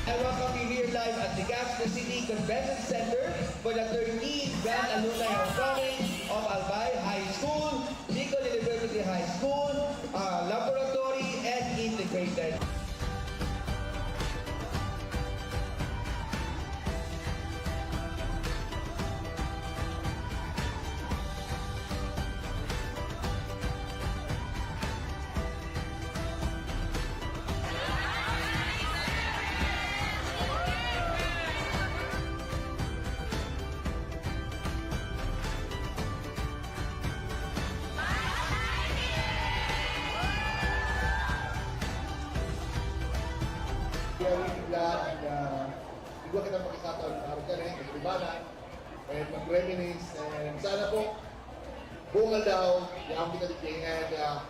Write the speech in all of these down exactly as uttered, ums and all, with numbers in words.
I welcome you here live at the Gascon City Convention Center for the thirteenth Grand Alumni Homecoming of Albay High School, Bicol University High School, uh, Laboratory and Integrated. Very glad na igwa kita pakisatan, Margaret, kaibanan, and mag-reminisce, and sana po, bungal daw, yaon kita digdi, and uh,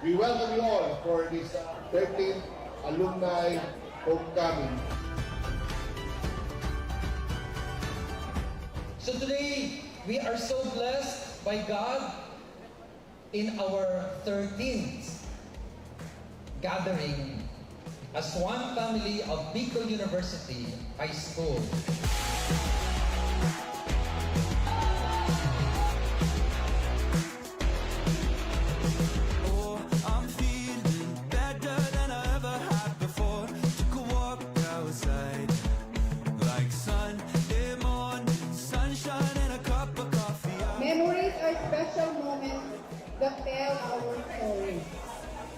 we welcome you all for this uh, thirteenth Alumni Homecoming. So today, we are so blessed by God in our thirteenth gathering as one family of Bicol University High School. Oh, I'm feeling better than I ever had before. Took a walk outside, like Sunday morning, sunshine and a cup of coffee. Memories are special moments that tell our story.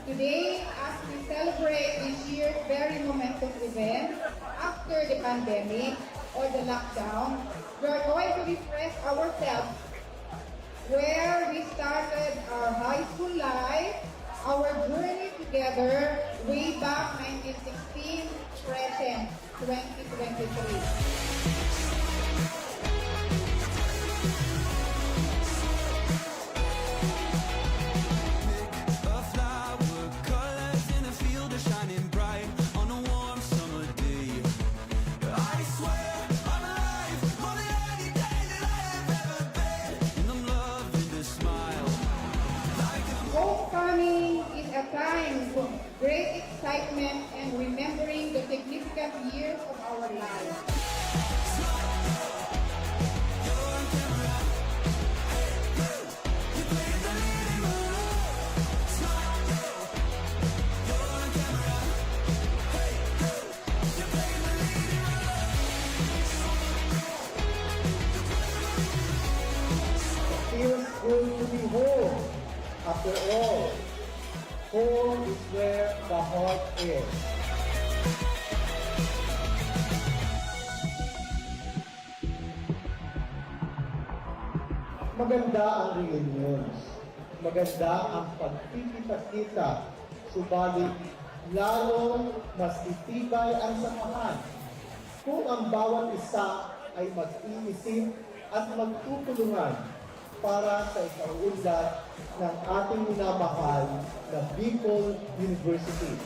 Today, as we celebrate this year's very momentous event after the pandemic or the lockdown, we are going to refresh ourselves where we started our high school life, our journey together way back nineteen sixteen, present twenty twenty-three. A flower, colors in a field are shining bright on a warm summer day. I swear I'm alive, more than any day that I have ever been. And I'm loving this smile. Like a Homecoming is a time of great excitement and remembering the significant years of our lives. It feels good to be home. After all, home is where the heart is. Maganda ang reunions. Maganda ang pagkikita-kita. Subalit, lalong mas titibay ang samahan kung ang bawat isa ay mag-iisip at magtutulungan para sa ikauunlad ng ating minamahal na Bicol University.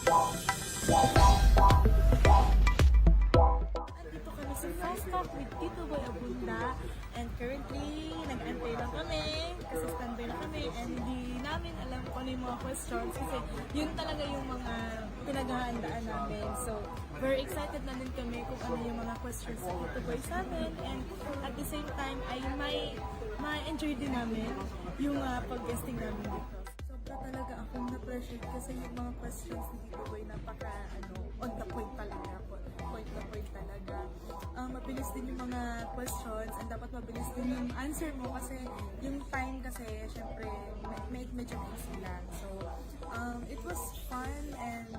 Nandito kami sa Fast Talk with Tito Boy Abunda. And currently, nag-aantay lang kami. Kasi standby na kami. And hindi namin alam kung ano yung mga questions. Kasi yun talaga yung mga pinaghahandaan namin. So, very excited na din kami kung ano yung mga questions ni Tito Boy sa amin. And at the same time, ay may ma-enjoy din namin yung ah, pag-guesting namin dito. Sobra talaga akong na-pressure kasi yung mga questions ni Tito Boy napaka, ano, on the point talaga. Point na point talaga. Ah, mabilis din yung mga questions and dapat mabilis din yung answer mo kasi yung time kasi, syempre, may, may, medyo busy lang. So, um, it was fun and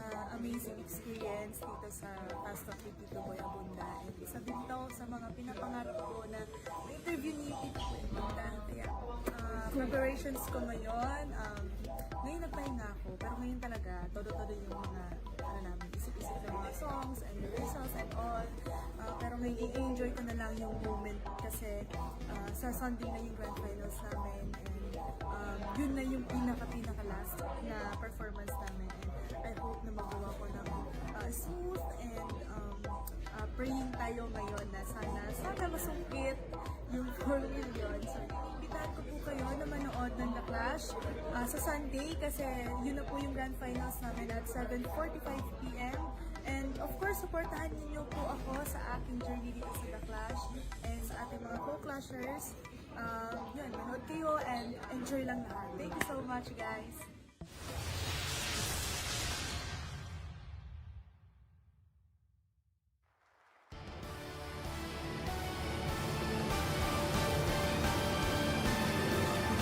ah, amazing experience dito sa Fast Talk with Tito Boy Abunda. And isa din to sa mga pinapangarap ko na interview ni Tito Boy Abunda. Kaya ah, preparations ko ngayon, um, ngayon nagpahinga ako, pero ngayon talaga, todo-todo yung mga, ano namin, isip-isip ng mga songs and rehearsals and all. Ah, pero ngayon, i-enjoy ko na lang yung moment kasi ah, sa Sunday na yung grand finals namin. And um, yun na yung pinaka-pinaka-last na performance namin. And I hope na magawa ko ng ah, smooth and um, ah, praying tayo ngayon na sana, sana masungkit yung four million. So, iniimbitahan ko po kayo na manood ng The Clash ah, sa Sunday kasi yun na po yung grand finals namin at seven forty-five p m. And of course, supportahan ninyo po ako sa aking journey dito sa The Clash and sa ating mga co-clashers. Ah, yun, manood kayo and enjoy lang lahat. Thank you so much, guys.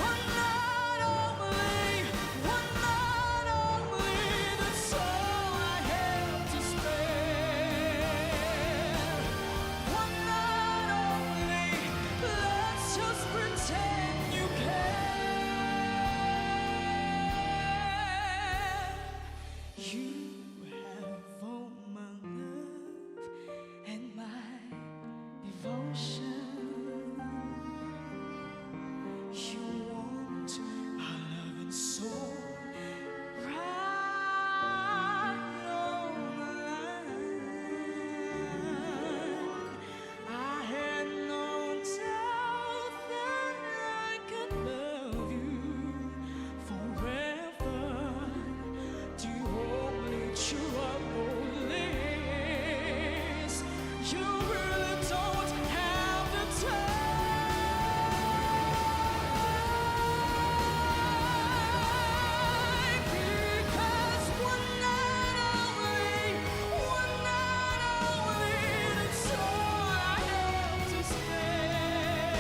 One night only, one night only, that's all I have to spare. One night only, let's just pretend you care. You have all my love and my devotion. You want my love and soul right on the line. I had no doubt that I could love you forever. The only trouble is you really don't have the time. Because one night only, one night only, that's all I have to spare.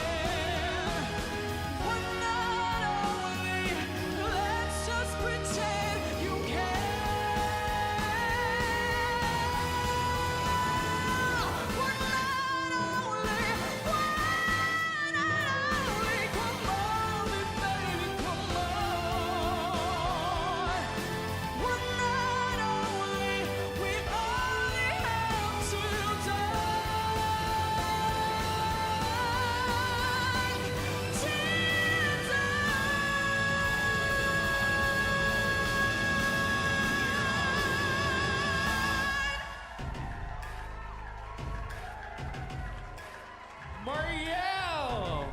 One night only, let's just pretend you care. One night only, one night only, come on, baby, come on. One night only, we only have till dawn, till dawn. Mariel!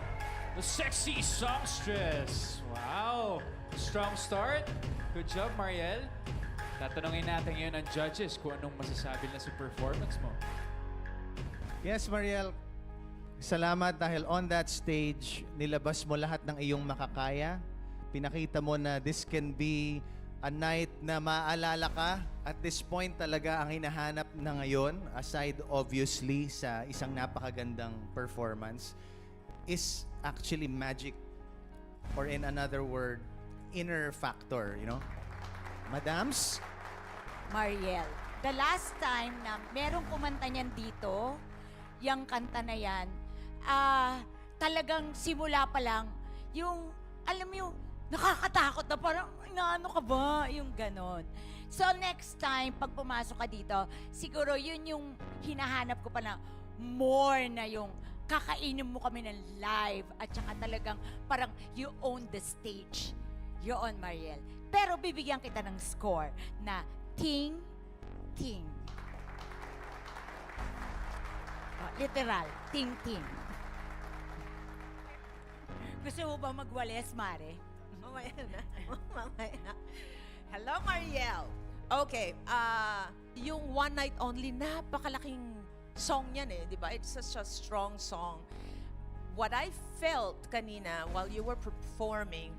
The sexy songstress. Wow! Strong start. Good job, Mariel. Tatanungin natin ngayon ang judges kung anong masasabi nila sa performance mo. Yes, Mariel. Salamat dahil on that stage, nilabas mo lahat ng iyong makakaya. Pinakita mo na this can be a night na maaalala ka. At this point talaga, ang hinahanap na ngayon, aside obviously sa isang napakagandang performance, is actually magic. Or in another word, inner factor, you know? Madams? Mariel, the last time na merong kumanta niyan dito, yang kanta na yan, ah, talagang simula pa lang, yung, alam mo yung, nakakatakot na parang, "Inaano ka ba?" Yung ganon. So, next time, pag pumasok ka dito, siguro yun yung hinahanap ko pa na more na yung kakainin mo kami ng live at saka talagang parang you own the stage. Yoon, Mariel. Pero bibigyan kita ng score na Ting, ting. Oh, literal, ting, ting. Gusto mo ba magwales, Mare? Mamaya na. Mamaya na. Hello, Mariel. Okay, ah, yung One Night Only, napakalaking song yan eh, di ba? It's such a strong song. What I felt kanina while you were performing,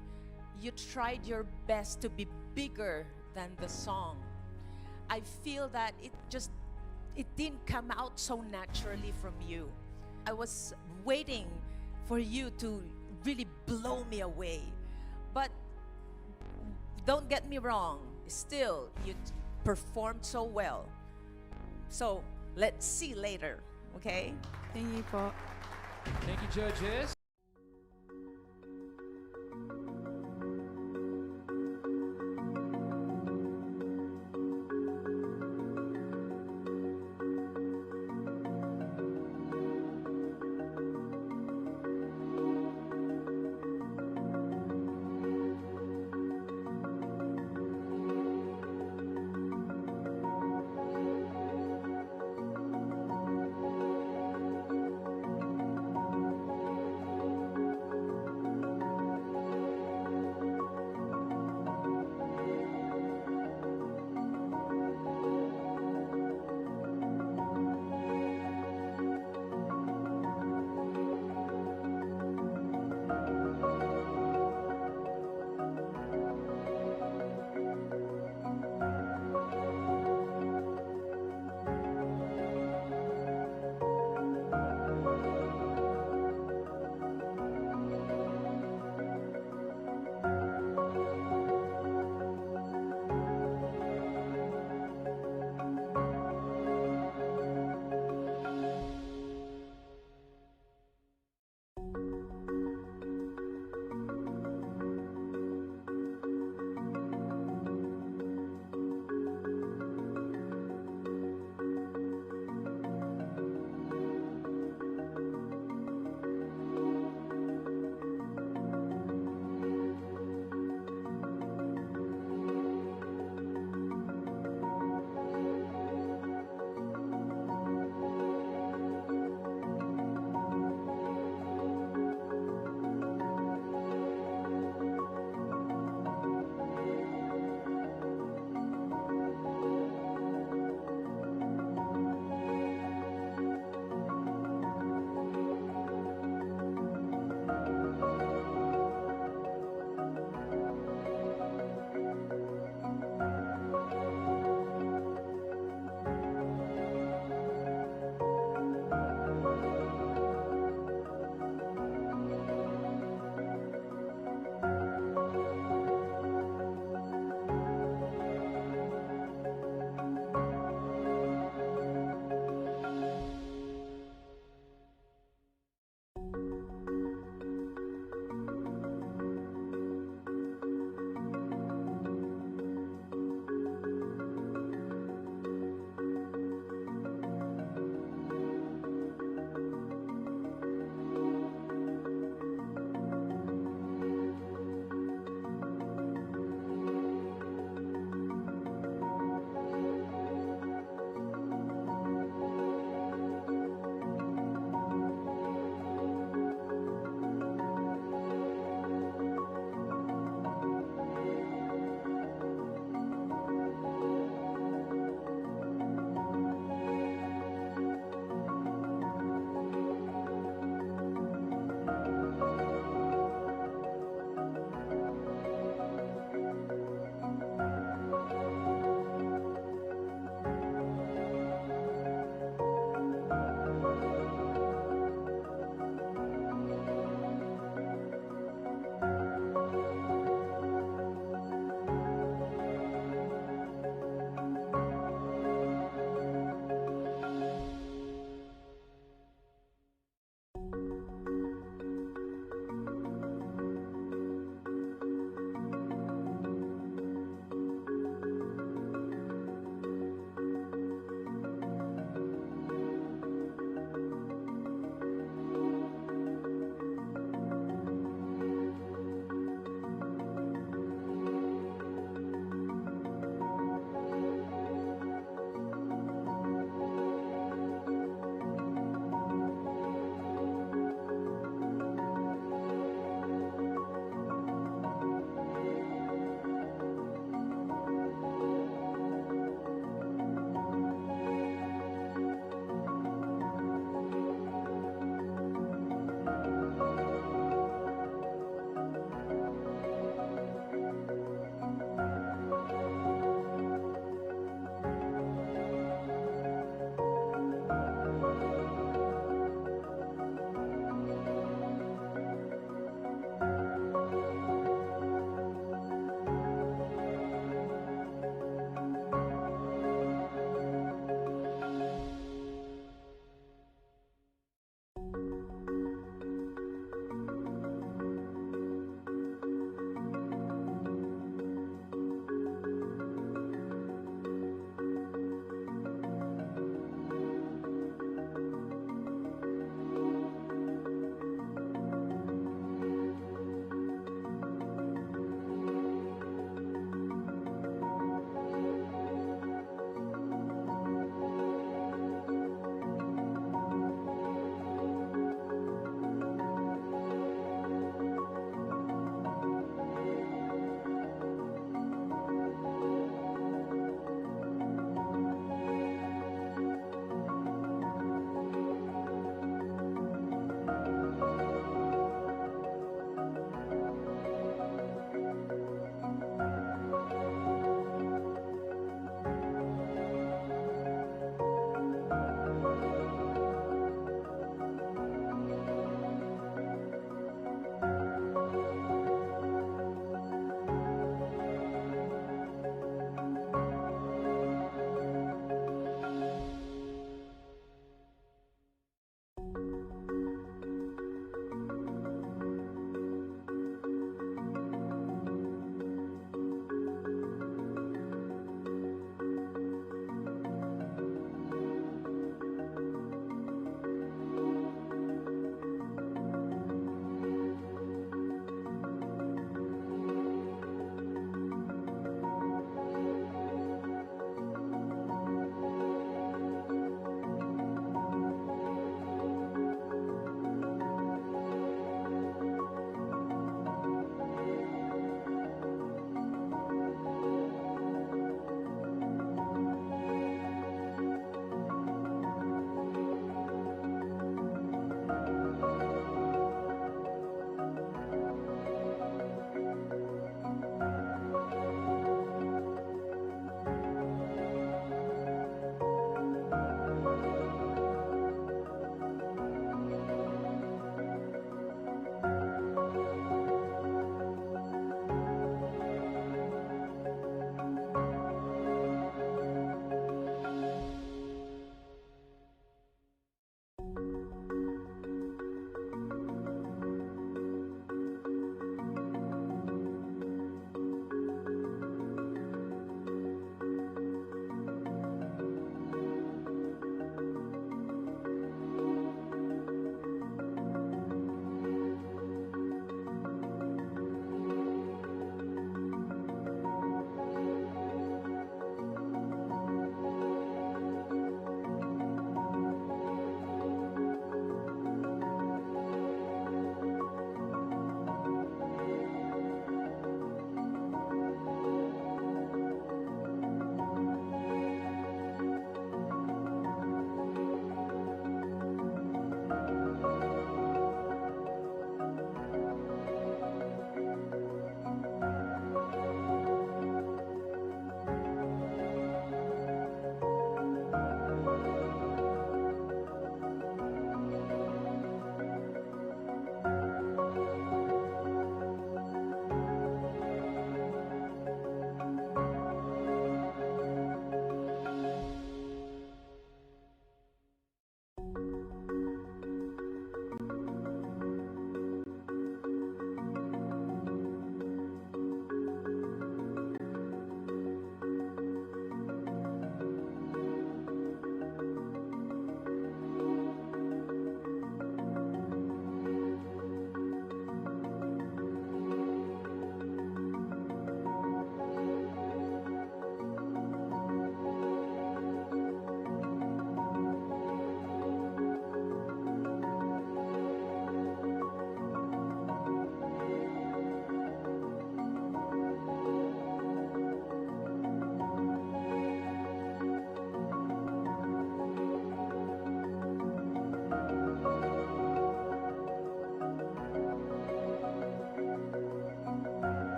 you tried your best to be bigger than the song. I feel that it just, it didn't come out so naturally from you. I was waiting for you to really blow me away. But don't get me wrong, still, you performed so well. So, let's see later, okay? Thank you po. Thank you, judges.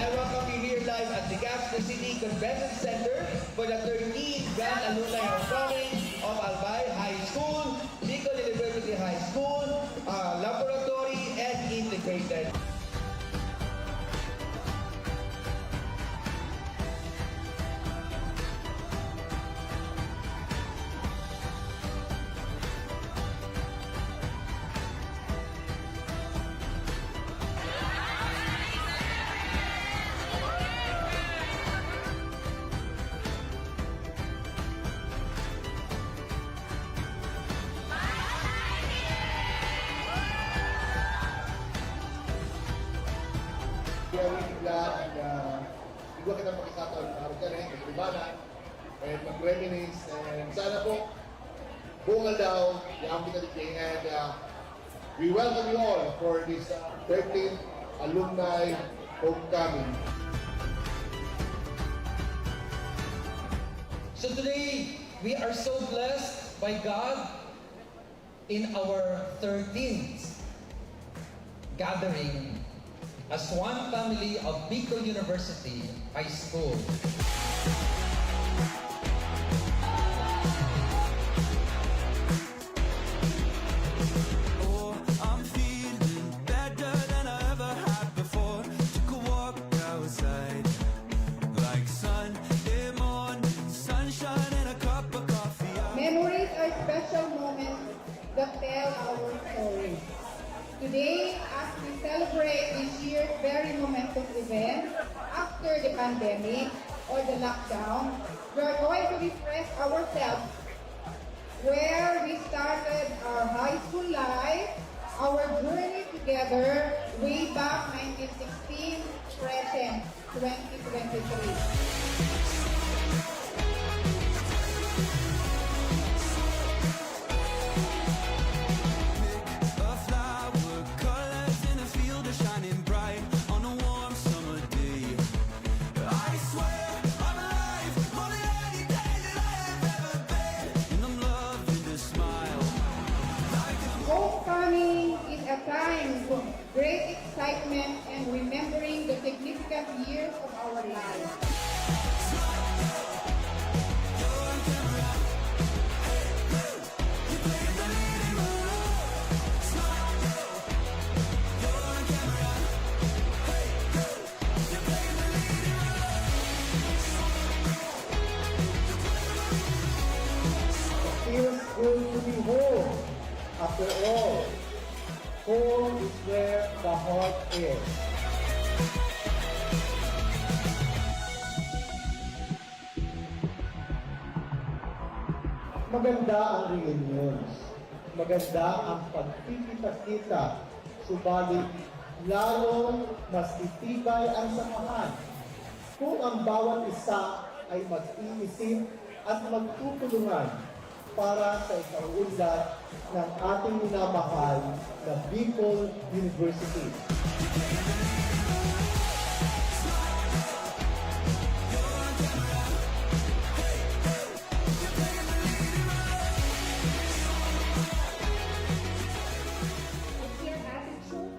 I welcome you here live at the Legazpi City Convention Center for the thirteenth Grand Alumni Homecoming of Albay High School, Bicol University High School, uh, Laboratory and Integrated. Very glad na igwa kita pakisatan ng araw dyan eh, kaibanan, eh, mag-reminisce, and sana po, buong aldaw, yaon kita digdi, and uh, we welcome you all for this uh, thirteenth Alumni Homecoming. So today, we are so blessed by God in our thirteenth gathering as one family of Bicol University High School. Oh, I'm feeling better than I ever had before. Took a walk outside, like Sunday morning, sunshine and a cup of coffee. Memories are special moments that tell our story. Today, as we celebrate this year's very momentous event after the pandemic or the lockdown, we are going to refresh ourselves where we started our high school life, our journey together way back nineteen sixteen, present twenty twenty-three. A flower, colors in a field are shining bright on a warm summer day. I swear I'm alive, more than any day that I have ever been. And I'm loving the smile. Homecoming is a time of great excitement and remembering the significant years of our lives. It feels good to be home. After all, home is where the heart is. Maganda ang reunions. Maganda ang pagkikita-kita. Subalit, lalong mas titibay ang samahan kung ang bawat isa ay mag-iisip at magtutulungan para sa ikauunlad ng ating minamahal na Bicol University. It's your attitude.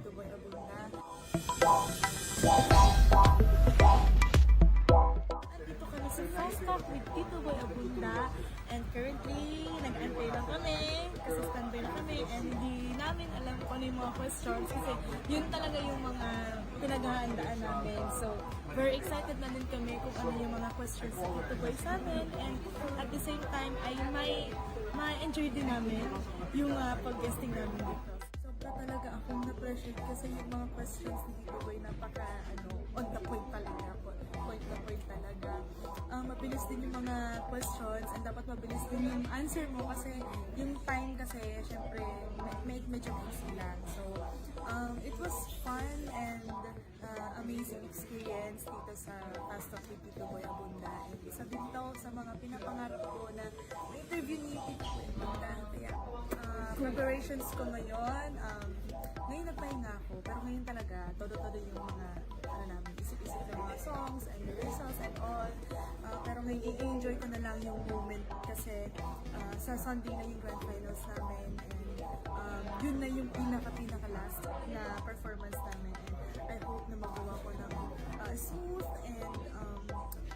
Tito Boy Abunda. Nandito kami sa Fast Talk with Tito Boy Abunda. And currently, nag-aantay lang kami kasi standby na kami. And hindi namin alam kung ano yung mga questions kasi yun talaga yung mga pinaghahandaan namin. So, very excited na din kami kung ano yung mga questions ni Tito Boy sa amin. And at the same time, ay may ma-enjoy din namin yung ah, pag-guesting namin dito. Sobra talaga akong na-pressure kasi yung mga questions ni Tito Boy napaka, ano, on the point talaga. Point to point talaga. Ah, mabilis din yung mga questions and dapat mabilis din yung answer mo kasi yung time kasi, syempre, me- me- medyo busy lang. So, um, it was fun and ah, amazing experience dito sa Fast Talk with Tito Boy Abunda. And isa din to sa mga pinapangarap ko na ma-interview ni Tito Boy Abunda. Kaya ah, preparations ko ngayon, um, ngayon nagpahinga ako, pero ngayon talaga, todo-todo yung mga, ano namin, isip-isip ng mga songs and rehearsals and all. Ah, pero ngayon, i-enjoy ko na lang yung moment kasi ah, sa Sunday na yung grand finals namin and um, yun na yung pinaka-pinaka-last na performance namin. And I hope na magawa ko ng ah, smooth and um,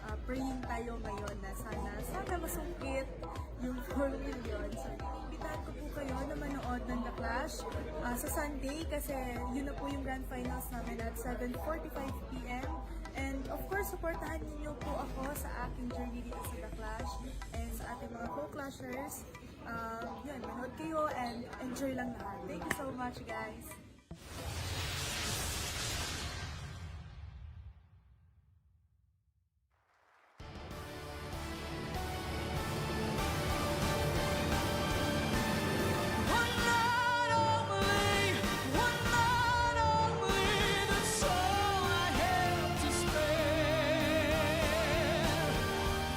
ah, praying tayo ngayon na sana, sana masungkit yung four million. So, iniimbitahan ko po kayo na manood ng The Clash ah, sa Sunday kasi yun na po yung grand finals namin at seven forty-five p m. And of course, supportahan ninyo po ako sa aking journey dito sa The Clash and sa ating mga co-clashers. Um, yun, manood kayo and enjoy lang lahat. Thank you so much, guys! One night only, one night only, that's all I have to spare.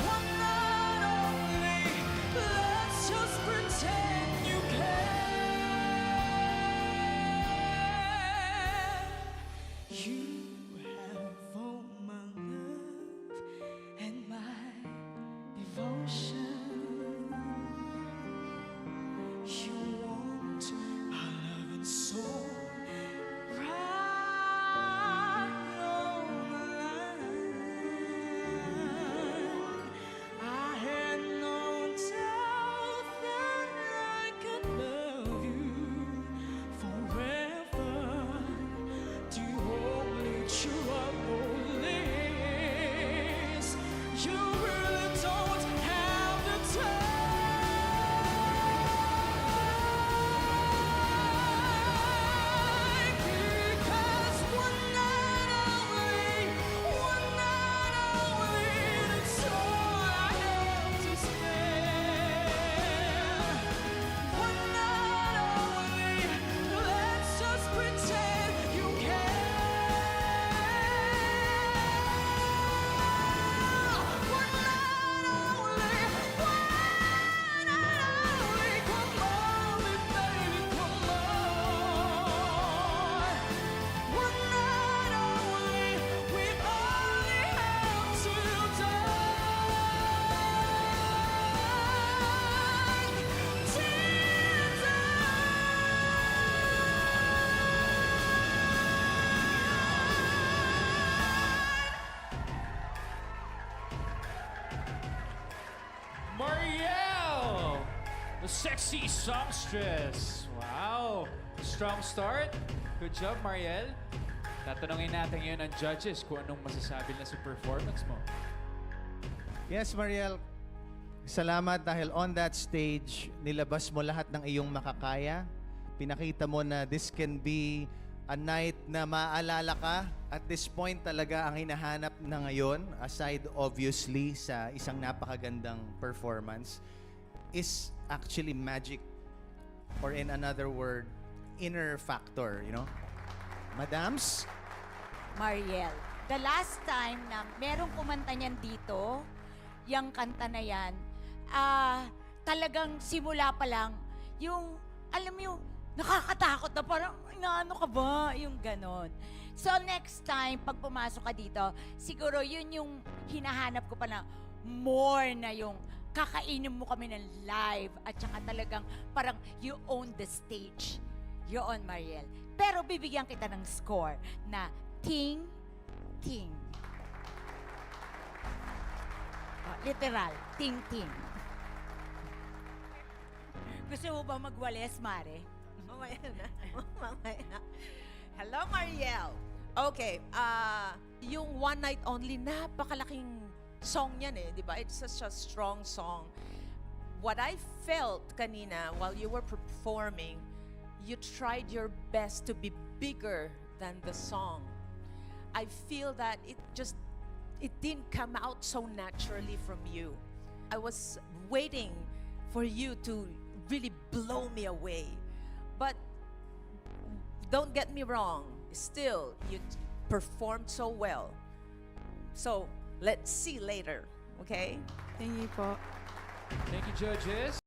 One night only, let's just pretend you care. You have all my love and my devotion. You want my love and soul right on the line. I had no doubt that I could love you forever. The only trouble is you really don't have the time. Because one night only, one night only, that's all I have to spare. One night only, let's just pretend you care. One night only, one night only, come on, baby, come on. One night only, we only have till dawn. Till dawn. Mariel, the sexy songstress. Wow. Strong start. Good job, Mariel. Tatanungin natin ngayon ang judges kung anong masasabi nila sa performance mo. Yes, Mariel. Salamat dahil on that stage, nilabas mo lahat ng iyong makakaya. Pinakita mo na this can be a night na maalala ka. At this point talaga, ang hinahanap na ngayon, aside obviously sa isang napakagandang performance, is actually magic. Or in another word, inner factor, you know? Madams? Mariel, the last time na merong kumanta niyan dito, yung kanta na yan, ah, talagang simula pa lang, yung, alam mo yung, nakakatakot na parang, inaano ka ba? Yung ganon. So next time, pag pumasok ka dito, siguro yun yung hinahanap ko pa na more na yung kakainom mo kami ng live at saka talagang parang you own the stage. Yoon, Mariel. Pero bibigyan kita ng score na ting-ting. Oh, literal, ting-ting. Gusto mo ba magwales, Mare? Mamaya na. Mamaya. Hello, Mariel. Okay, ah, yung One Night Only, napakalaking song yan eh, di ba? It's such a strong song. What I felt kanina while you were performing, you tried your best to be bigger than the song. I feel that it just, it didn't come out so naturally from you. I was waiting for you to really blow me away. But don't get me wrong, still, you performed so well. So, let's see later, okay? Thank you po. Thank you, judges.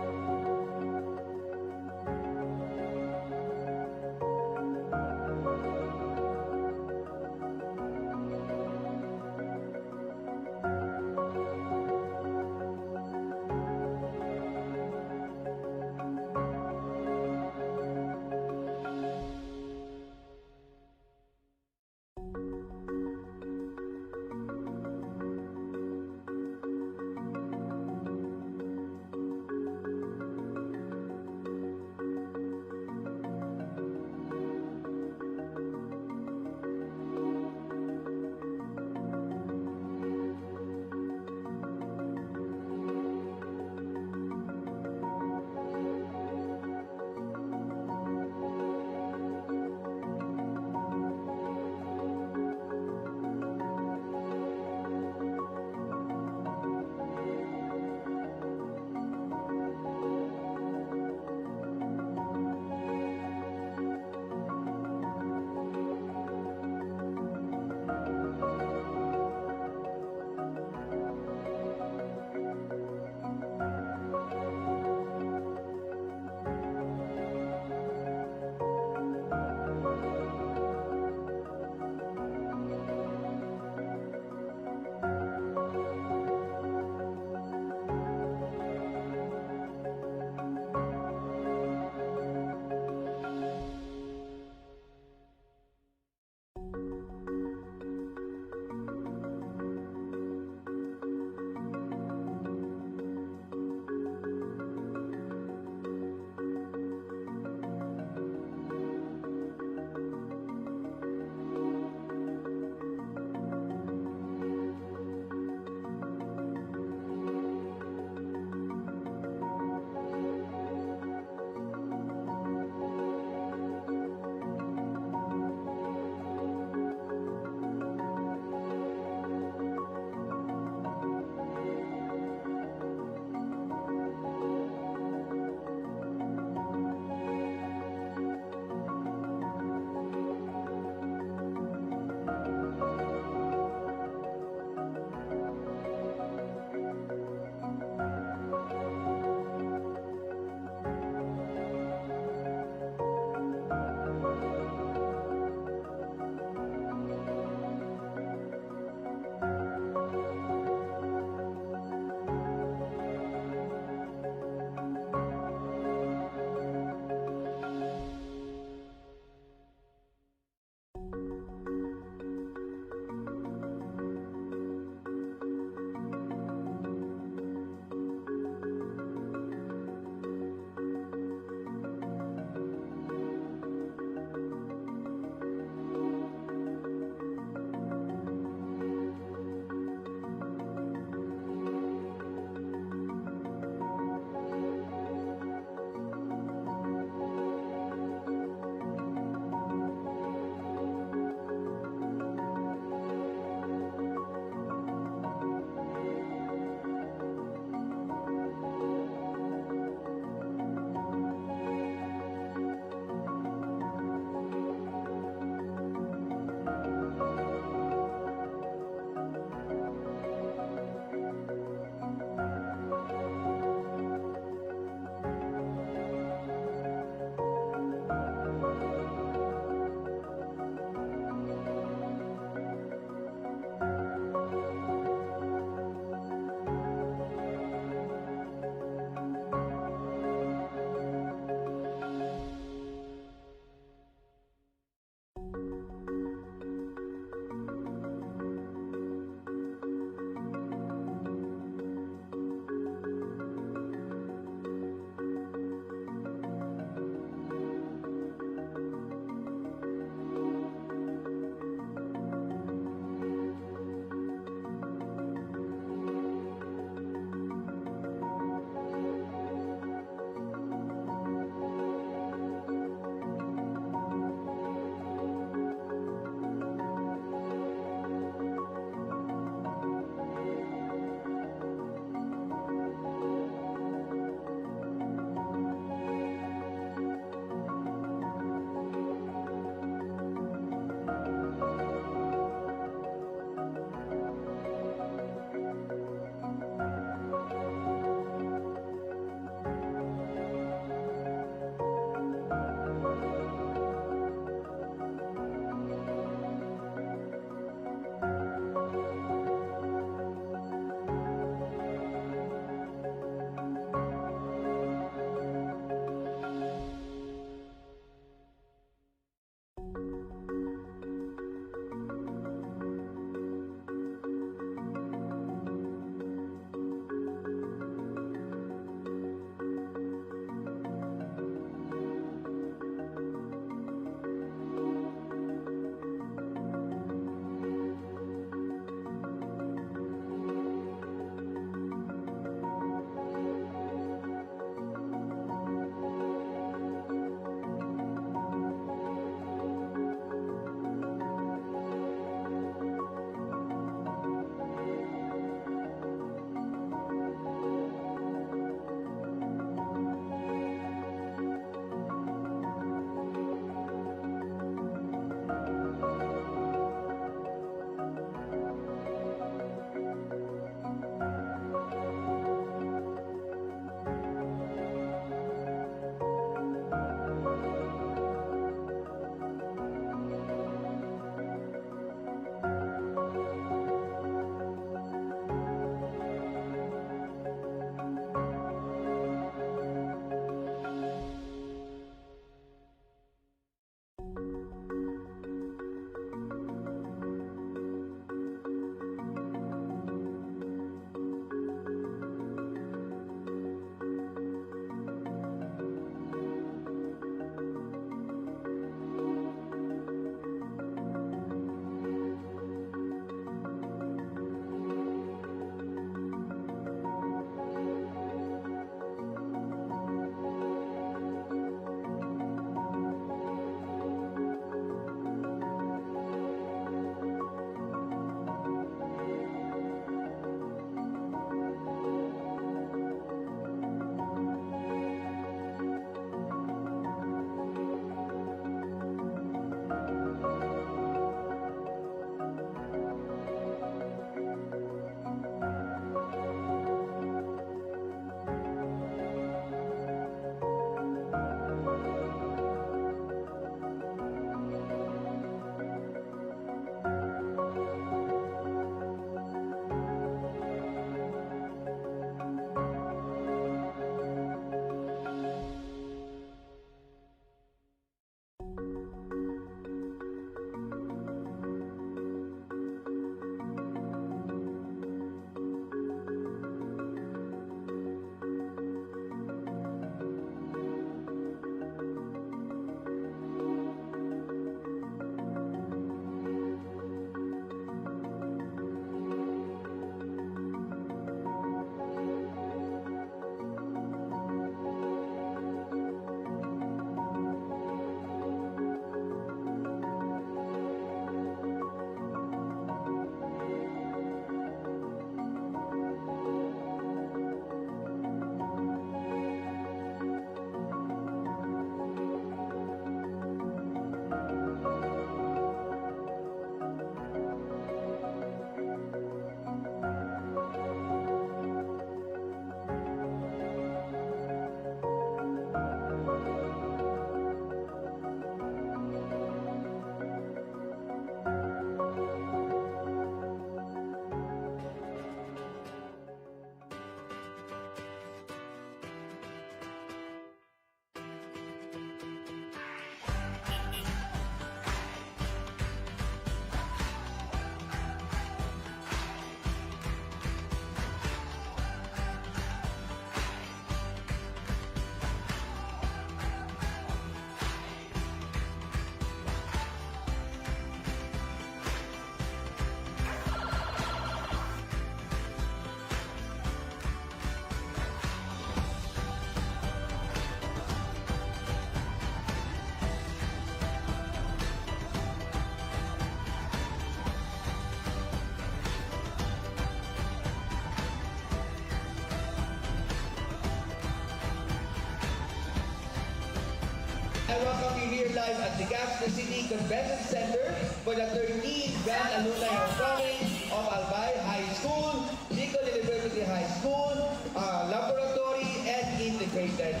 I welcome you here live at the Legazpi City Convention Center for the thirteenth Grand Alumni Homecoming of Albay High School, Bicol University High School, uh, Laboratory and Integrated.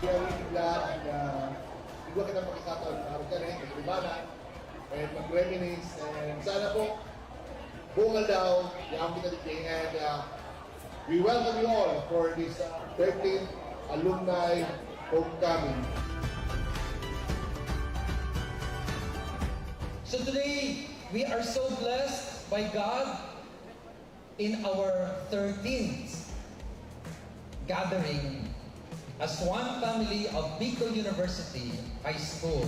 Very glad na igwa kita pakisataw ng araw ka rin, kaibanan, eh, mag-reminisce, and sana po, bungal daw, yaon kita di and, uh, we welcome you all for this, uh, thirteenth Alumni Homecoming. So today, we are so blessed by God in our thirteenth gathering as one family of Bicol University High School.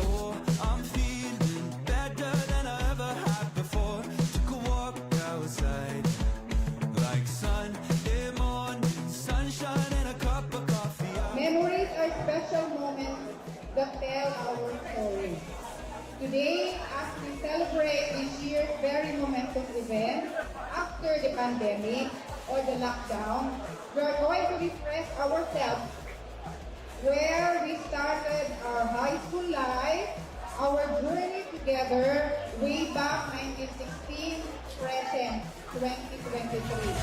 Oh, I'm feeling better than I ever had before. Took a walk outside, like Sunday morning, sunshine and a cup of coffee. Memories are special moments that tell our story. Today, as we celebrate this year's very momentous event after the pandemic or the lockdown, we are going to refresh ourselves where we started our high school life, our journey together way back nineteen sixteen, present twenty twenty-three.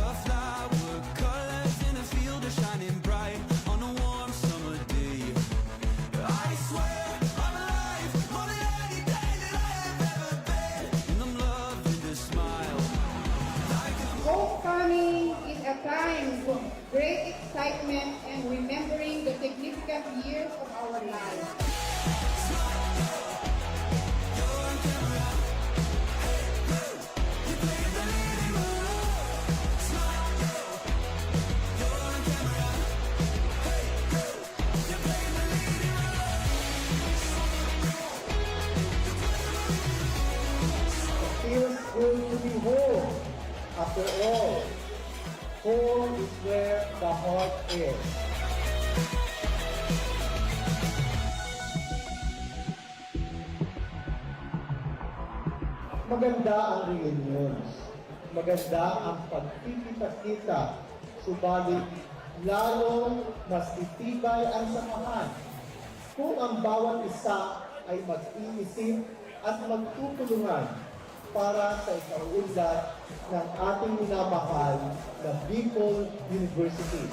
A flower, colors in a field are shining bright on a warm summer day. I swear I'm alive, more than any day that I have ever been. And I'm loved with a smile, like a Homecoming is a time of great excitement and remembering the significant years of our lives. It feels good to be home. After all, home is where the heart is. Maganda ang reunions. Maganda ang pagkikita-kita. Subalit, lalong mas titibay ang samahan kung ang bawat isa ay mag-iisip at magtutulungan para sa ikauunlad ng ating minamahal na Bicol University.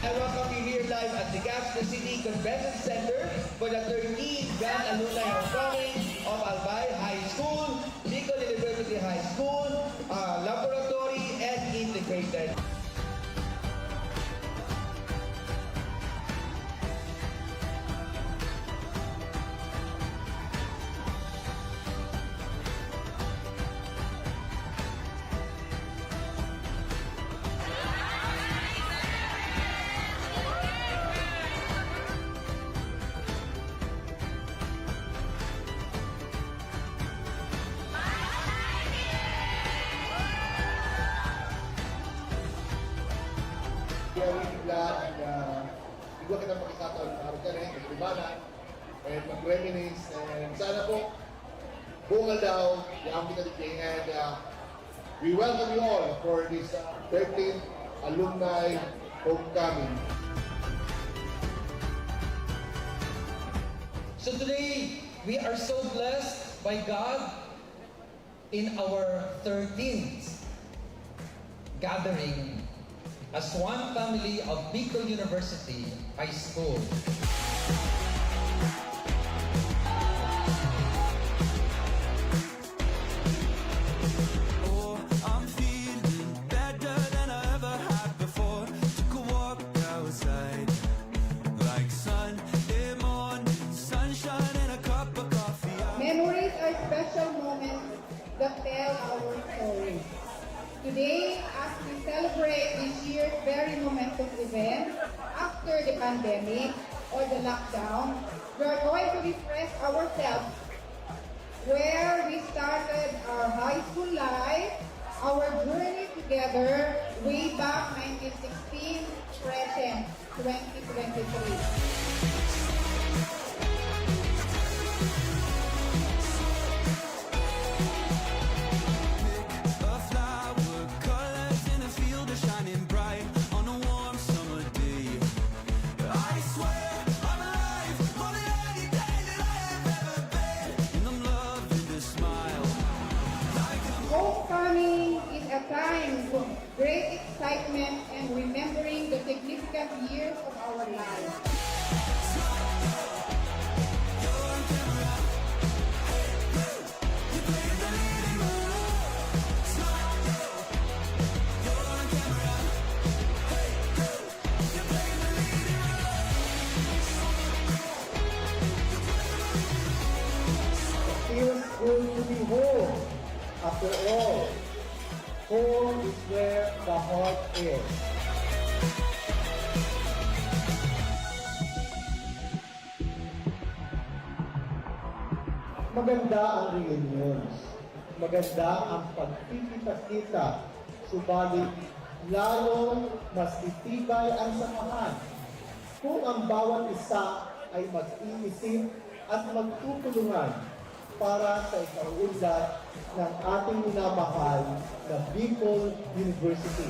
I welcome you here live at the Legazpi City Convention Center for the thirteenth Grand Alumni Homecoming of Albay High School, Bicol University High School, uh, Laboratory and Integrated. Kaya bigla ang, ah, igwa kitang pakisatol, araw ka rin, kaibanan, and mag-reminisce, and sana po, bungal daw, yaon kita digdi, and, ah, we welcome you all for this, ah, thirteenth Alumni Homecoming. So today, we are so blessed by God in our thirteenth gathering as one family of Bicol University High School. Oh, I'm feeling better than I ever had before. Took a walk outside, like Sunday morning, sunshine and a cup of coffee. Memories are special moments that tell our story. Today, as we celebrate this year's very momentous event after the pandemic or the lockdown, we are going to refresh ourselves where we started our high school life, our journey together way back nineteen sixteen, present twenty twenty-three. A flower, colors in a field are shining bright on a warm summer day. I swear I'm alive, more than any day that I have ever been. And I'm loving this smile. Like a Homecoming is a time of great excitement and remembering the significant years of our lives. It feels good to be home. After all, home is where the heart is. Maganda ang reunions. Maganda ang pagkikita-kita. Subalit, lalong mas titibay ang samahan kung ang bawat isa ay mag-iisip at magtutulungan para sa ikauunlad ng ating minamahal na Bicol University.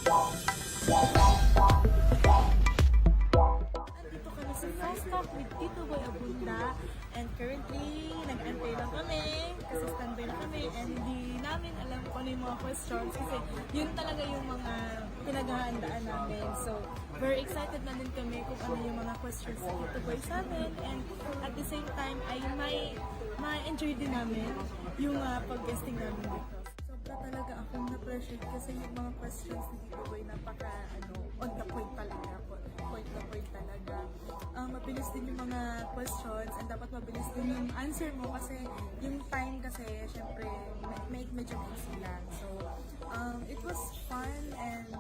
Nandito kami sa Fast Talk with Tito Boy Abunda. And currently, nag-aantay lang kami kasi standby na kami. And hindi namin alam kung ano yung mga questions kasi yun talaga yung mga pinaghahandaan namin. So, very excited na din kami kung ano yung mga questions ni Tito Boy sa amin. And at the same time, ay may ma-enjoy din namin yung ah, pag-guesting namin dito. Sobra talaga akong na-pressured kasi yung mga questions ni Tito Boy napaka, ano, on the point talaga. Point na point talaga. Ah, mabilis din yung mga questions and dapat mabilis din yung answer mo kasi yung time kasi, syempre, me-, me-, medyo busy lang. So, um, it was fun and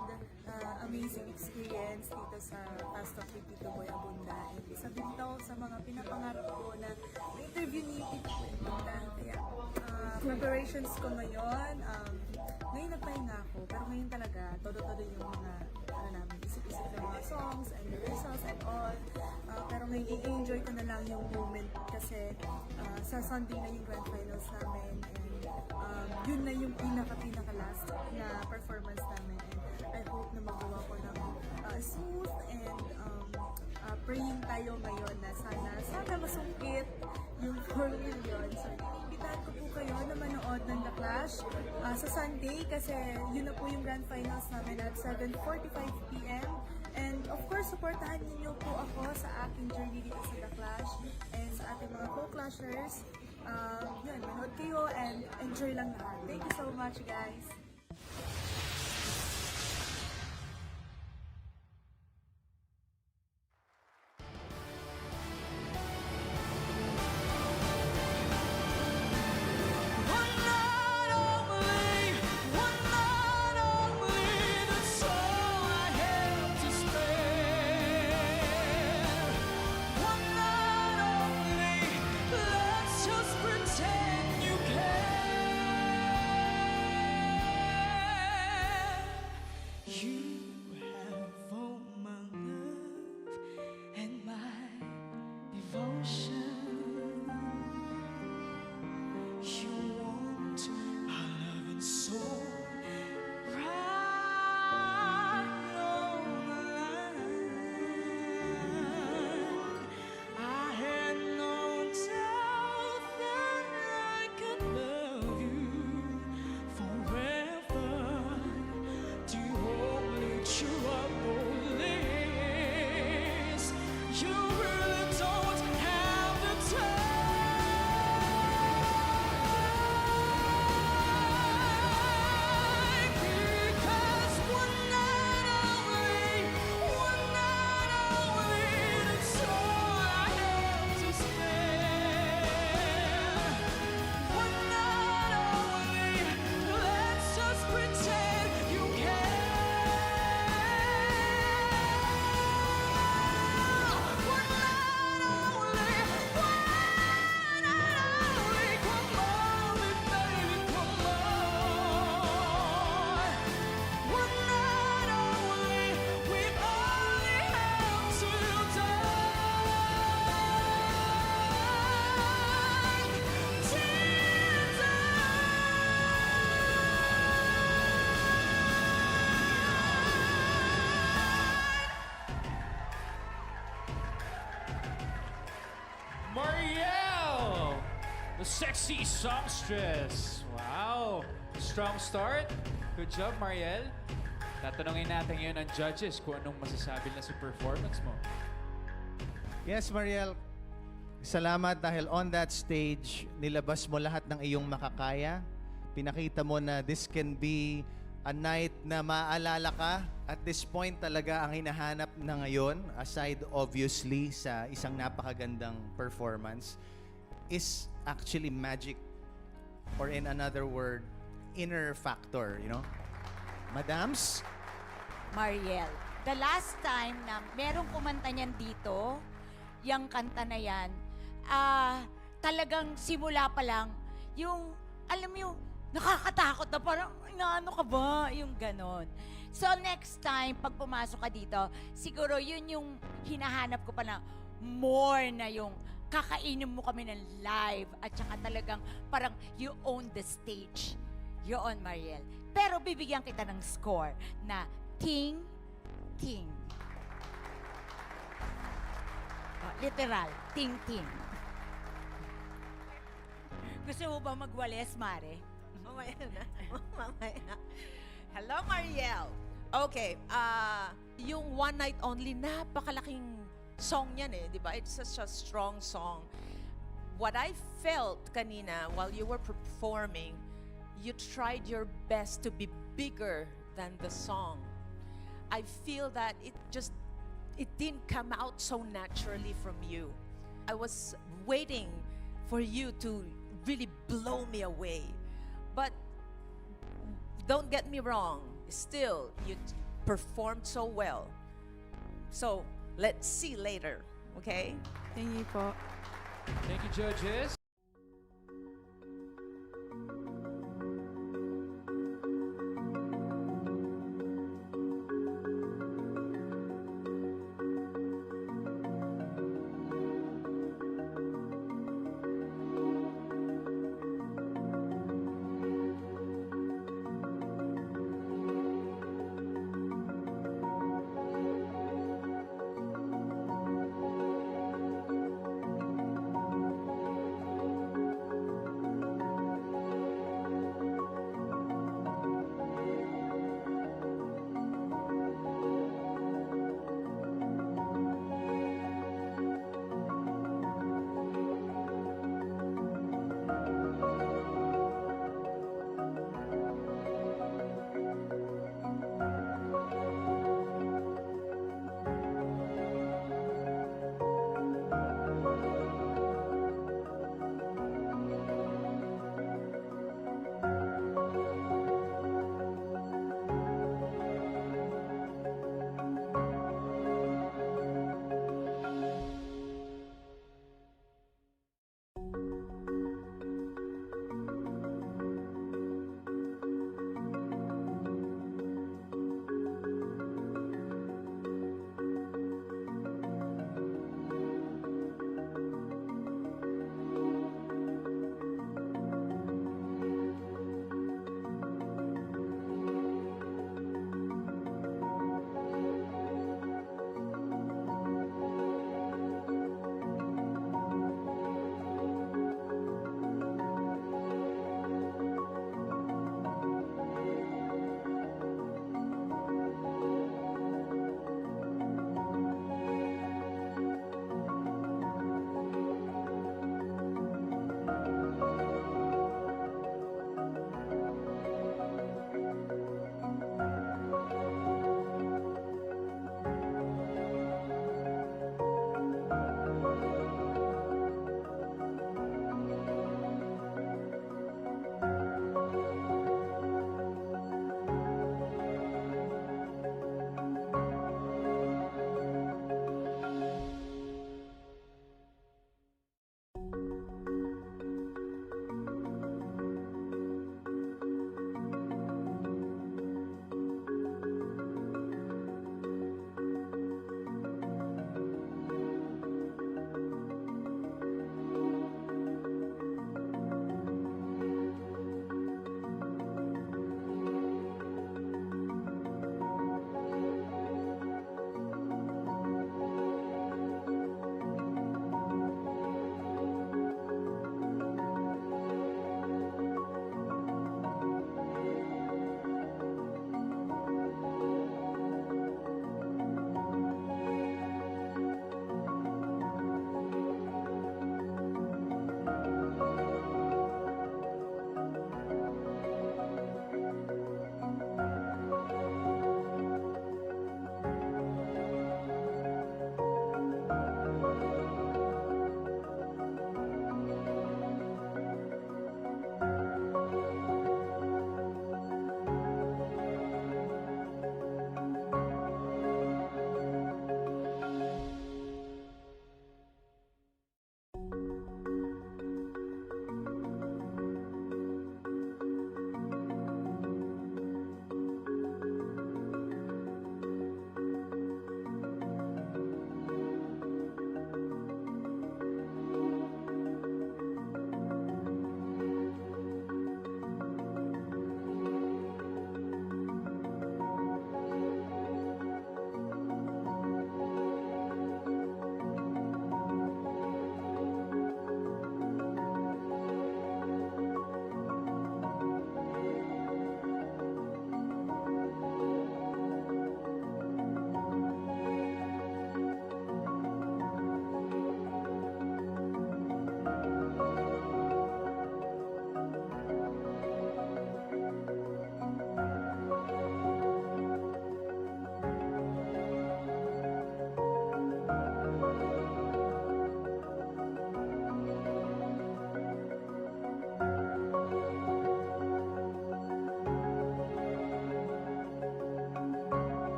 ah, amazing experience dito sa Fast Talk with Tito Boy Abunda. And isa din to sa mga pinapangarap ko na interview ni Tito Boy Abunda. Kaya ah, preparations ko ngayon, um, ngayon nagpahinga ako, pero ngayon talaga, todo-todo yung mga, ano namin, isip-isip ng mga songs and rehearsals and all. Ah, pero ngayon, i-enjoy ko na lang yung moment kasi ah, sa Sunday na yung grand finals namin. And um, yun na yung pinaka-pinaka-last na performance namin. And I hope na magawa ko ng ah, smooth and um, ah, praying tayo ngayon na sana, sana masungkit yung four million. So, iniimbitahan ko po kayo na manood ng The Clash ah, sa Sunday kasi yun na po yung grand finals namin at seven forty-five p m. And of course, supportahan ninyo po ako sa aking journey dito sa The Clash and sa ating mga co-clashers. Ah, yun, manood kayo and enjoy lang lahat. Thank you so much, guys! One night only, one night only, that's all I have to spare. One night only, let's just pretend you care. You have all my love and my devotion. You want my love and soul right on the line. I had no doubt that I could love you forever. The only trouble is you really don't have the time. Because one night only, one night only, that's all I have to spare. One night only, let's just pretend you care. One night only, one night only, come on, baby, come on. One night only, we only have till dawn, till dawn. Mariel! The sexy songstress. Wow! Strong start. Good job, Mariel. Tatanungin natin ngayon ang judges kung anong masasabi nila sa performance mo. Yes, Mariel. Salamat dahil on that stage, nilabas mo lahat ng iyong makakaya. Pinakita mo na this can be a night na maalala ka. At this point talaga, ang hinahanap na ngayon, aside obviously sa isang napakagandang performance, is actually magic. Or in another word, inner factor, you know? Madams? Mariel, the last time na merong kumanta niyan dito, yang kanta na yan, ah, talagang simula pa lang, yung, alam mo yung, nakakatakot na parang, "Inaano ka ba?" Yung ganon. So, next time, pag pumasok ka dito, siguro yun yung hinahanap ko pa na more na yung kakainin mo kami ng live at saka talagang parang you own the stage. Yoon, Mariel. Pero bibigyan kita ng score na Ting, ting. Ah, literal, ting, ting. Gusto mo ba magwales, Mare? Mamaya na. Mamaya. Hello, Mariel. Okay, ah, yung One Night Only, napakalaking song yan eh, di ba? It's such a strong song. What I felt kanina while you were performing, you tried your best to be bigger than the song. I feel that it just, it didn't come out so naturally from you. I was waiting for you to really blow me away. But don't get me wrong, still, you performed so well. So, let's see later, okay? Thank you po. Thank you, judges.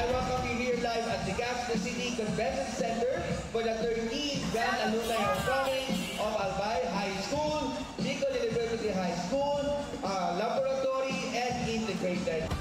Welcome you here live at the Gascon City Convention Center for the thirteenth Grand Alumni Homecoming of Albay High School, Bicol University High School, uh, Laboratory and Integrated.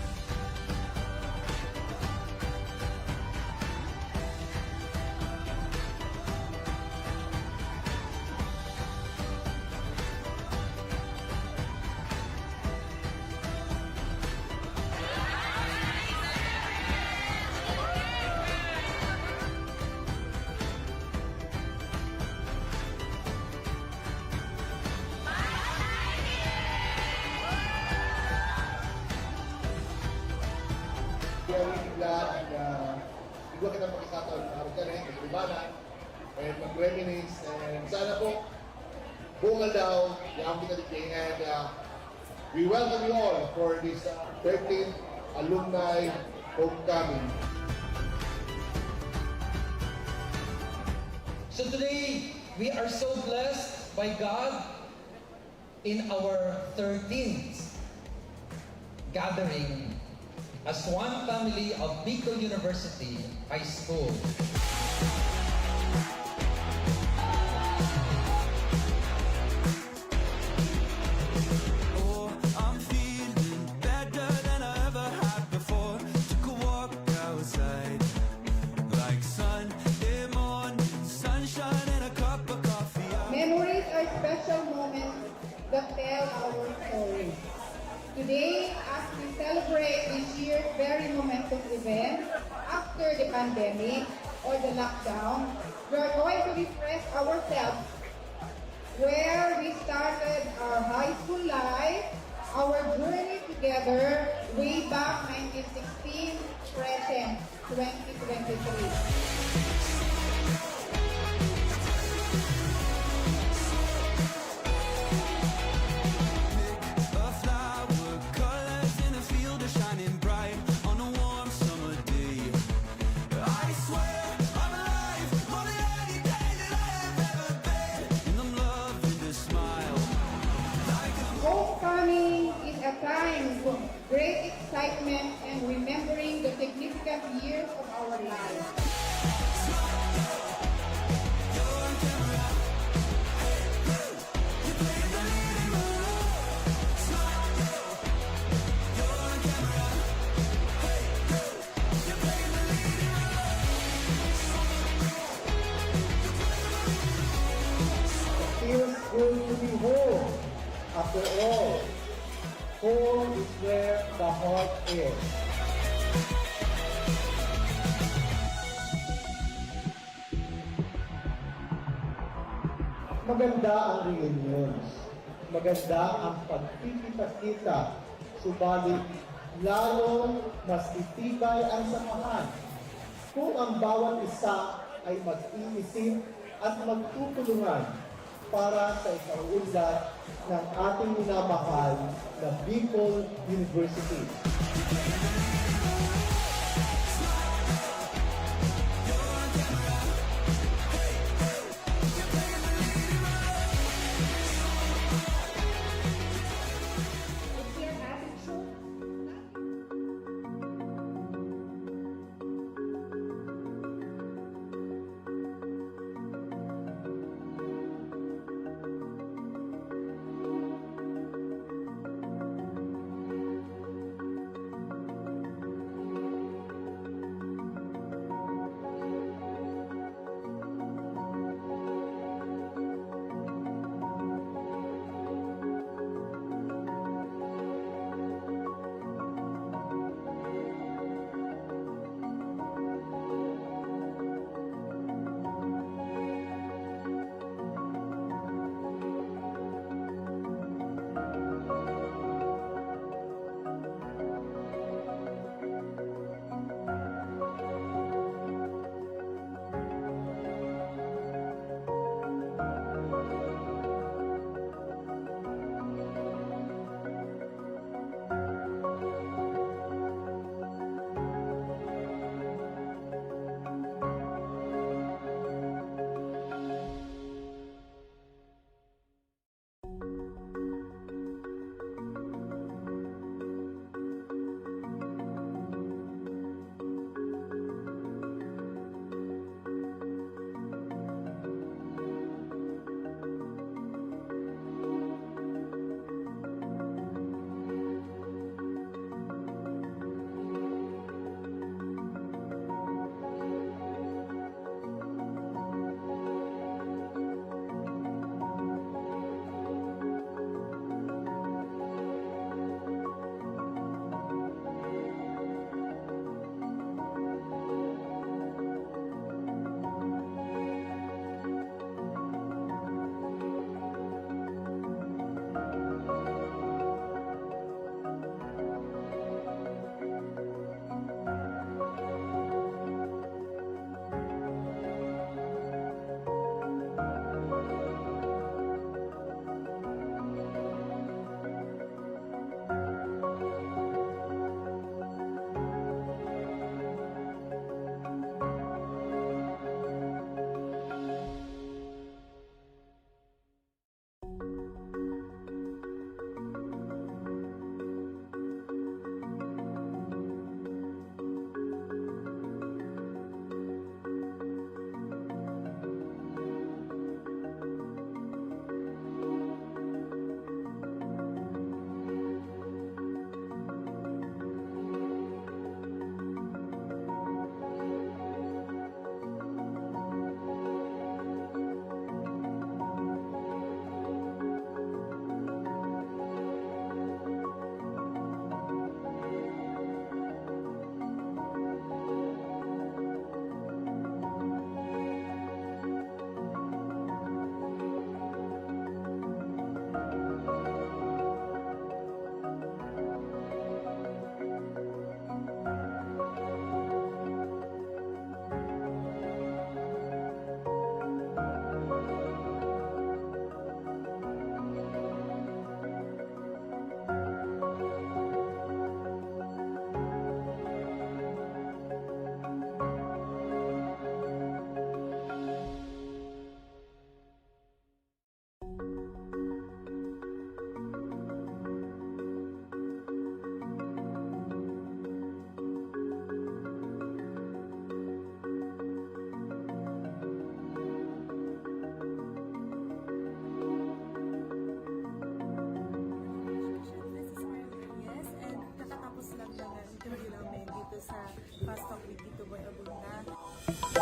Very glad na igwa kitang pakikataon na araw ka rin, kaibanan, and mag-reminisce, and sana po, bungal daw, yaon kita digdi, and uh, we welcome you all for this uh, thirteenth Alumni Homecoming. So today, we are so blessed by God in our thirteenth gathering as one family of Bicol University High School. Oh, I'm feeling better than I ever had before. Took a walk outside, like Sunday morning, sunshine and a cup of coffee. Memories are special moments that tell our story. Today, as we celebrate this year's very momentous event after the pandemic or the lockdown, we are going to refresh ourselves where we started our high school life, our journey together way back nineteen sixteen, present twenty twenty-three. A flower, colors in a field are shining bright on a warm summer day. I swear I'm alive, more than any day that I have ever been. And I'm loving this smile. Like a Homecoming is a time of great excitement and remembering the significant years of our lives. It feels good to be home. After all, home is where the heart is. Maganda ang reunions. Maganda ang pagkikita-kita. Subalit, lalong mas titibay ang samahan kung ang bawat isa ay mag-iisip at magtutulungan para sa ikauunlad ng ating minamahal na Bicol University. It's your attitude.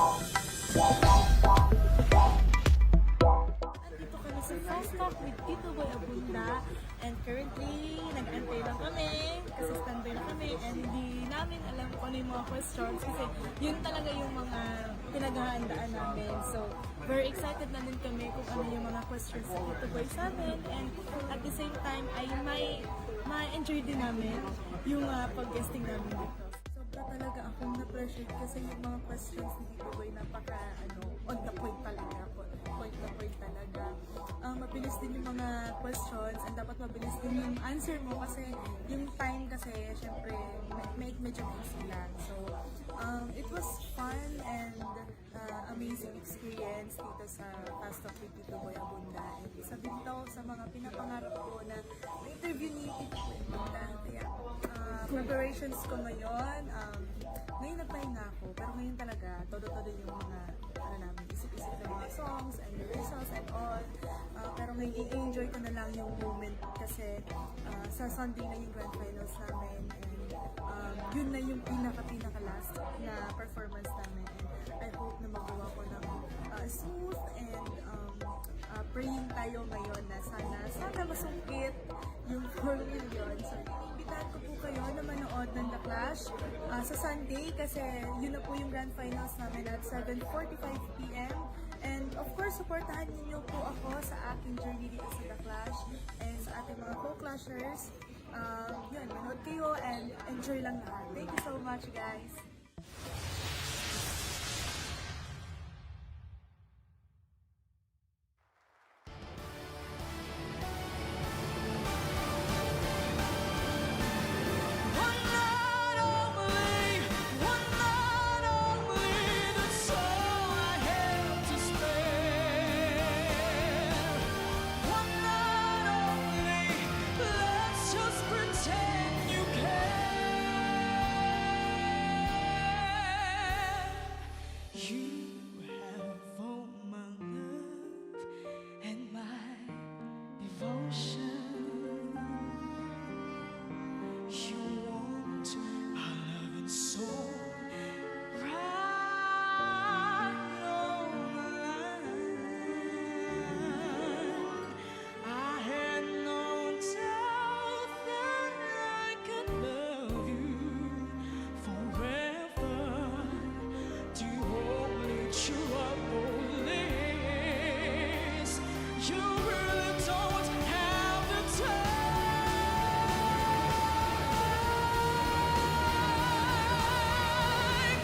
Nandito kami sa Fast Talk with Tito Boy Abunda. And currently, nag-antay lang kami kasi standby na kami. And hindi namin alam kung ano yung mga questions kasi yun talaga yung mga pinaghahandaan namin. So, very excited na din kami kung ano yung mga questions ni Tito Boy sa amin. And at the same time, ay may ma-enjoy din namin yung ah, pag-guesting namin dito. Sobra talaga akong na-pressured kasi yung mga questions ni Tito Boy napaka, ano, on the point talaga. Point na point talaga. Ah, mabilis din yung mga questions and dapat mabilis din yung answer mo kasi yung time kasi, syempre, me- me- medyo busy lang. So, um, it was fun and ah, amazing experience dito sa Fast Talk with Tito Boy Abunda. And isa din to sa mga pinapangarap ko na ma-interview ni Tito Boy Abunda. Kaya, ah, preparations ko ngayon, um, ngayon nagpahinga ako, pero ngayon talaga, todo-todo yung mga, ano namin, isip-isip ng mga songs and rehearsals and all. Ah, pero ngayon, i-enjoy ko na lang yung moment kasi ah, sa Sunday na yung grand finals namin. And um, yun na yung pinaka-pinaka-last na performance namin. And I hope na magawa ko ng ah, smooth and um, ah, praying tayo ngayon na sana, sana masungkit yung four million. So, iniimbitahan ko po kayo na manood ng The Clash ah, sa Sunday kasi yun na po yung grand finals namin at seven forty-five p m. And of course, supportahan niyo po ako sa aking journey dito sa The Clash and sa ating mga co-clashers. Um, yun, manood kayo and enjoy lang lahat. Thank you so much, guys! One night only, one night only, that's all I have to spare. One night only, let's just pretend you care. You have all my love and my devotion. You want my love and soul right on the line. I had no doubt that I could love you forever. The only trouble is you really don't have the time.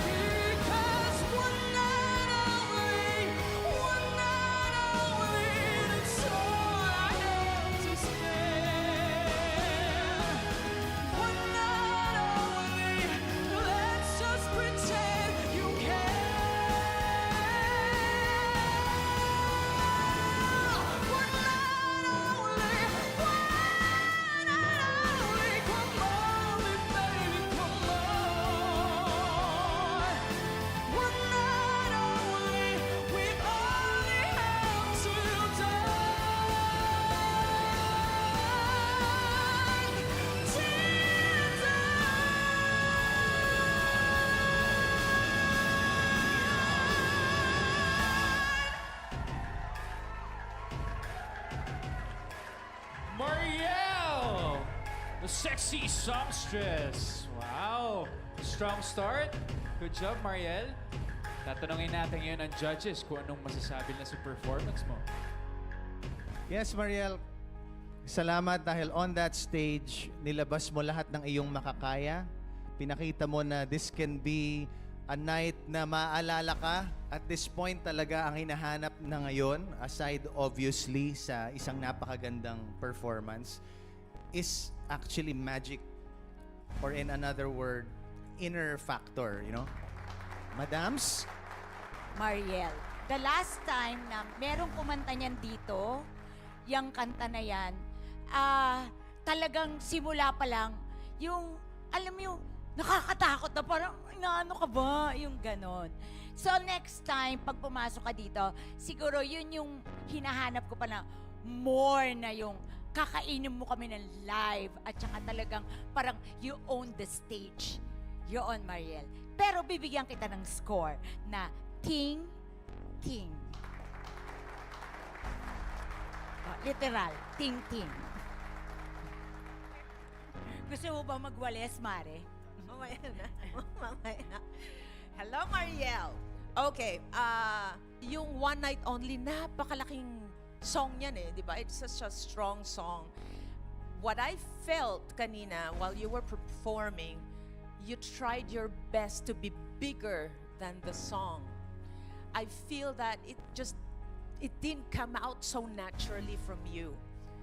Because one night only, one night only, that's all I have to spare. One night only, let's just pretend you care. One night only, one night only, come on, baby, come on. One night only, we only have till dawn, till dawn. Mariel! The sexy songstress. Wow! Strong start. Good job, Mariel. Tatanungin natin ngayon ang judges kung anong masasabi nila sa performance mo. Yes, Mariel. Salamat dahil on that stage, nilabas mo lahat ng iyong makakaya. Pinakita mo na this can be a night na maaalala ka. At this point talaga ang hinahanap na ngayon, aside obviously sa isang napakagandang performance, is actually magic. Or in another word, inner factor, you know? Madams? Mariel, the last time na merong kumanta niyan dito, yung kanta na yan, ah, talagang simula pa lang, yung, alam mo yung, nakakatakot na parang, inaano ka ba? Yung ganon. So next time, pag pumasok ka dito, siguro yun yung hinahanap ko pa na more na yung kakainin mo kami ng live at saka talagang parang you own the stage. Yun, Mariel. Pero bibigyan kita ng score na Ting, ting. Oh, literal, ting, ting. Gusto mo ba magwales, Mare? Mamaya na. Mamaya. Hello, Mariel. Okay, ah, yung One Night Only, napakalaking song yan eh, di ba? It's such a strong song. What I felt kanina while you were performing, you tried your best to be bigger than the song. I feel that it just, it didn't come out so naturally from you.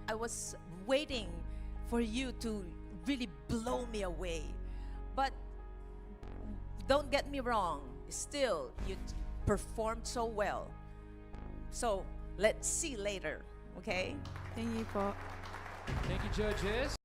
I was waiting for you to really blow me away. But don't get me wrong, still, you performed so well. So, let's see later, okay? Thank you po. Thank you, judges.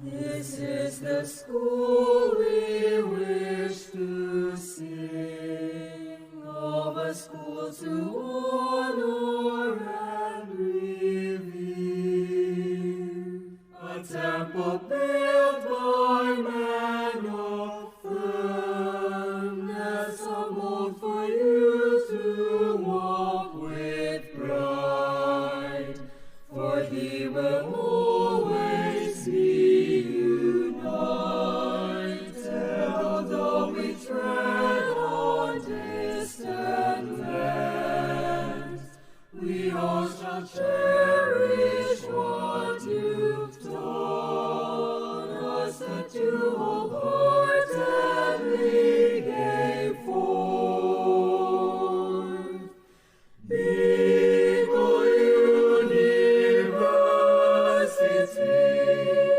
This is the school we wish to sing, of a school to honor and revere, a temple built by men of firmness, a mold for you to walk with pride. For he will always be united, although we tread on distant lands. We all shall cherish what you've taught us, that you wholeheartedly gave forth. Bicol University.